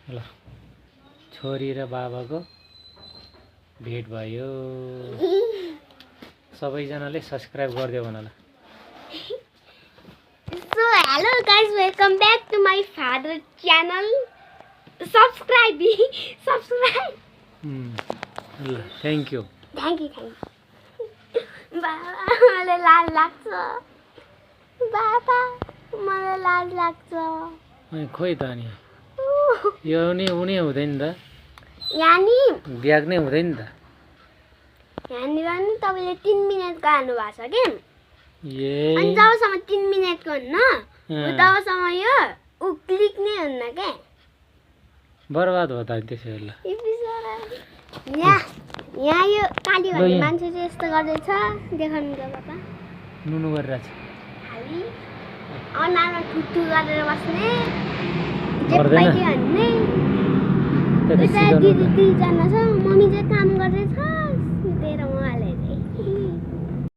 ल छोरी र बाबाको भेट भयो सबैजनाले सब्स्क्राइब गरिदियो भन ल So hello guys, welcome back to my father channel. Subscribe. ल थ्याङ्क यू Thank you. बाबा मलाई लाज लाग्छ अनि खोइ त अनि यो नि उनी हुँदैन त यानी ब्याग नै हुँदैन त यहाँनिर नि तपाईँले 3 मिनेटको हाल्नु भएको छ कि ए अनि जबसम्म 3 मिनेटको हुन्न तबसम्म यो क्लिक नै हुन्न के बर्बाद हो त त्यसो ल यहाँ यो काली भन्ने मान्छे चाहिँ यस्तो गर्दैछ देखाउनु त पापा नुनु गरिरहेछ खाली अनुहारमा ठुट्टु गरेर बस्ने गर्दैन। जेपाइटी भन्ने त्यता यता सिकाउनु दिदी दुईजना छ